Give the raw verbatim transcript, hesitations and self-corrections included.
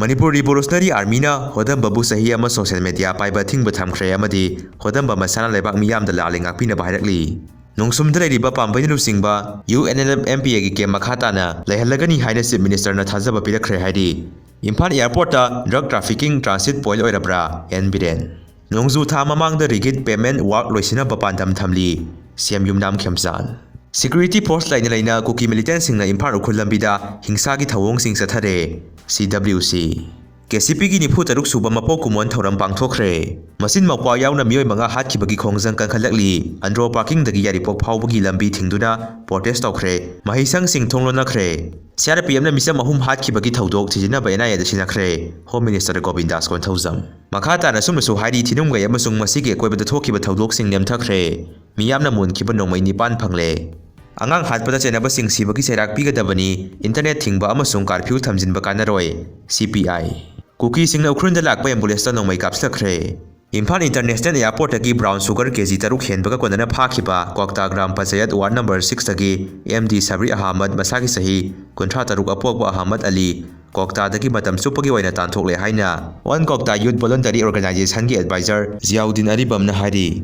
Manipur revolutionary ꯑꯥꯔꯃꯤꯅ ꯍꯣꯗꯝꯕꯕꯨ ꯆꯍꯤ ꯑꯃ social media ꯄꯥꯏꯕ ꯑꯊꯤꯡꯕ ꯊꯝꯈ꯭ꯔꯦ ꯑꯃꯗꯤ ꯍꯣꯗꯝꯕ ꯃꯁꯥꯅ ꯂꯩꯕꯥꯛ ꯃꯤꯌꯥꯝꯗ ꯂꯥꯜꯂꯦ ꯉꯥꯛꯄꯤꯅꯕ ꯍꯥꯏꯔꯛꯂꯤ꯫ ꯅꯣꯡꯁꯨꯝꯗ ꯂꯩꯔꯤꯕ ꯄꯥꯝꯕꯩꯅ ꯂꯨꯆꯤꯡꯕ U N L F M P ꯑꯦꯒꯤ ꯀꯦꯝ ꯃꯈꯥ ꯇꯥꯅ ꯂꯩꯍꯜꯂꯒꯅꯤ ꯍꯥꯏꯅ ꯆꯤꯐ ꯃꯤꯅꯤꯁꯇꯔꯅ ꯊꯥꯖꯕ ꯄꯤꯔꯛꯈ꯭ꯔꯦ ꯍꯥꯏꯔꯤ꯫ ꯏꯝꯐꯥꯜ ꯑꯦꯌꯥꯔꯄꯣꯔꯠꯇ ꯗ꯭ꯔꯒ ꯇ꯭ꯔꯥꯐꯤꯀꯤꯡ ꯇ꯭ꯔꯥꯟꯁꯤꯠ ꯄꯣꯏꯟꯠ ꯑꯣꯏꯔꯕ꯭ꯔꯥ? ꯑꯦꯟ ꯕꯤꯔꯦꯟ꯫ ꯅꯣꯡꯖꯨ ꯊꯥ ꯃꯃꯥꯡꯗ ꯔꯤꯒꯤꯠ ꯄꯦꯃꯦꯟꯠ ꯋꯥꯔꯛ ꯂꯣꯏꯁꯤꯟꯅꯕ ꯄꯥꯟꯗꯝ ꯊꯝꯂꯤ, ꯁꯤ ꯑꯦꯝ ꯌꯨꯝꯅꯥꯝ ꯈꯦꯝꯆꯥꯟ꯫ ꯁꯦꯀ꯭ꯌꯨꯔꯤꯇꯤ ꯐꯣꯔꯁ ꯂꯩꯅ ꯂꯩꯅ ꯀꯨꯀꯤ ꯃꯤꯂꯤꯇꯦꯟꯠꯁꯤꯡꯅ ꯏꯝꯐꯥꯜ ꯎꯈ꯭ꯔꯨꯜ ꯂꯝꯕꯤꯗ ꯍꯤꯡꯁꯥꯒꯤ ꯊꯧꯑꯣꯡꯁꯤꯡ ꯆꯠꯊꯔꯦ, ꯁꯤ ꯗꯕ꯭ꯂꯤꯌꯨ ꯁꯤ꯫ ꯀꯦ ꯁꯤ ꯄꯤꯒꯤ ꯅꯤꯐꯨ ꯇꯔꯨꯛ ꯁꯨꯕ ꯃꯄꯣꯛ ꯀꯨꯝꯑꯣꯟ ꯊꯧꯔꯝ ꯄꯥꯡꯊꯣꯛꯈ꯭ꯔꯦ꯫ ꯃꯆꯤꯟ ꯃꯧꯄ꯭ꯋꯥ ꯌꯥꯎꯅ ꯃꯤꯑꯣꯏ ꯃꯉꯥ ꯍꯥꯠꯈꯤꯕꯒꯤ ꯈꯣꯡꯖꯪ ꯀꯟꯈꯠꯂꯛꯂꯤ꯫ ꯑꯟꯗ꯭ꯔꯣ ꯄꯥꯔꯀꯤꯡꯗꯒꯤ ꯌꯥꯏꯔꯤꯄꯣꯛ ꯐꯥꯎꯕꯒꯤ ꯂꯝꯕꯤ ꯊꯤꯡꯗꯨꯅ ꯄ꯭ꯔꯣꯇꯦꯁ ꯇꯧꯈ꯭ꯔꯦ꯫ ꯃꯍꯩꯁꯪꯁꯤꯡ ꯊꯣꯡ ꯂꯣꯟꯅꯈ꯭ꯔꯦ꯫ ꯁꯤ ꯑꯥꯔ ꯄꯤ ꯑꯦꯐꯅ ꯃꯤꯆꯝ ꯑꯍꯨꯝ ꯍꯥꯠꯈꯤꯕꯒꯤ ꯊꯧꯗꯣꯛ ꯊꯤꯖꯤꯟꯅꯕ ꯑꯦꯟ ꯑꯥꯏ ꯑꯦꯗ ꯁꯤꯟꯅꯈ꯭ꯔꯦ꯫ Home minister Gobindas Konthoujam. ꯃꯈꯥ ꯇꯥꯅ ꯑꯁꯨꯝꯅꯁꯨ ꯍꯥꯏꯔꯤ, ꯊꯤꯅꯨꯡꯒꯩ ꯑꯃꯁꯨꯡ ꯃꯁꯤꯒꯤ ꯑꯀꯣꯏꯕꯗ ꯊꯣꯛꯈꯤꯕ ꯊꯧꯗꯣꯛꯁꯤꯡ ꯅꯦꯝꯊꯈ꯭ꯔꯦ꯫ ꯃꯤꯌꯥꯝꯅ ꯃꯣꯟꯈꯤꯕ ꯅꯣꯡꯃꯩ ꯅꯤꯄꯥꯟ ꯐꯪꯂꯦ꯫ ꯑꯉꯥꯡ ꯍꯥꯠꯄꯗ ꯆꯦꯟꯅꯕꯁꯤꯡ ꯁꯤꯕꯒꯤ ꯆꯩꯔꯥꯛ ꯄꯤꯒꯗꯕꯅꯤ, ꯏꯟꯇꯔꯅꯦꯠ ꯊꯤꯡꯕ ꯑꯃꯁꯨꯡ ꯀꯥꯔꯐ꯭ꯌꯨ ꯊꯝꯖꯤꯟꯕ ꯀꯥꯟꯅꯔꯣꯏ, ꯁꯤ ꯄꯤ ꯑꯥꯏ꯫ ꯀꯨꯀꯤꯁꯤꯡꯅ ꯎꯈ꯭ꯔꯨꯜꯗ ꯂꯥꯛꯄ ꯑꯦꯝꯕꯨꯂꯦꯟꯁꯇ ꯅꯣꯡꯃꯩ ꯀꯥꯞꯁꯤꯜꯂꯛꯈ꯭ꯔꯦ꯫ ꯏꯝꯐꯥꯜ ꯏꯟꯇꯔꯅꯦꯁꯅꯦꯜ ꯑꯦꯌꯥꯔꯄꯣꯔꯠꯇꯒꯤ ꯕ꯭ꯔꯥꯎꯟ ꯁꯨꯒꯔ ꯀꯦꯖꯤ ꯇꯔꯨꯛ ꯍꯦꯟꯕꯒ ꯀꯣꯟꯅꯅ ꯐꯥꯈꯤꯕ ꯀ꯭ꯋꯥꯛꯇꯥ ꯒ꯭ꯔꯥꯝ ꯄꯟꯆꯥꯌꯠ ꯋꯥꯔꯗ ꯅꯝꯕꯔ ꯁꯤꯛꯁꯇꯒꯤ ꯑꯦꯝ ꯗꯤ ꯁꯕ꯭ꯔꯤ ꯑꯍꯃꯗ, ꯃꯁꯥꯒꯤ ꯆꯍꯤ ꯀꯨꯟꯊ꯭ꯔꯥ ꯇꯔꯨꯛ, ꯑꯄꯣꯛꯄ ꯑꯍꯃꯗ ꯑꯂꯤ, ꯀ꯭ꯋꯥꯛꯇꯥꯗꯒꯤ ꯃꯇꯝ ꯆꯨꯞꯄꯒꯤ ꯑꯣꯏꯅ ꯇꯥꯟꯊꯣꯛꯂꯦ ꯍꯥꯏꯅ ꯑꯣꯜ ꯀ꯭ꯋꯥꯛꯇꯥ ꯌꯨꯊ ꯚꯣꯂꯨꯟꯇꯔꯤ ꯑꯣꯔꯒꯅꯥꯏꯖꯦꯁꯟꯒꯤ ꯑꯦꯗꯚꯥꯏꯖꯔ ꯖꯤꯌꯥꯎꯗꯤꯟ ꯑꯔꯤꯕꯝꯅ ꯍꯥꯏꯔꯤ꯫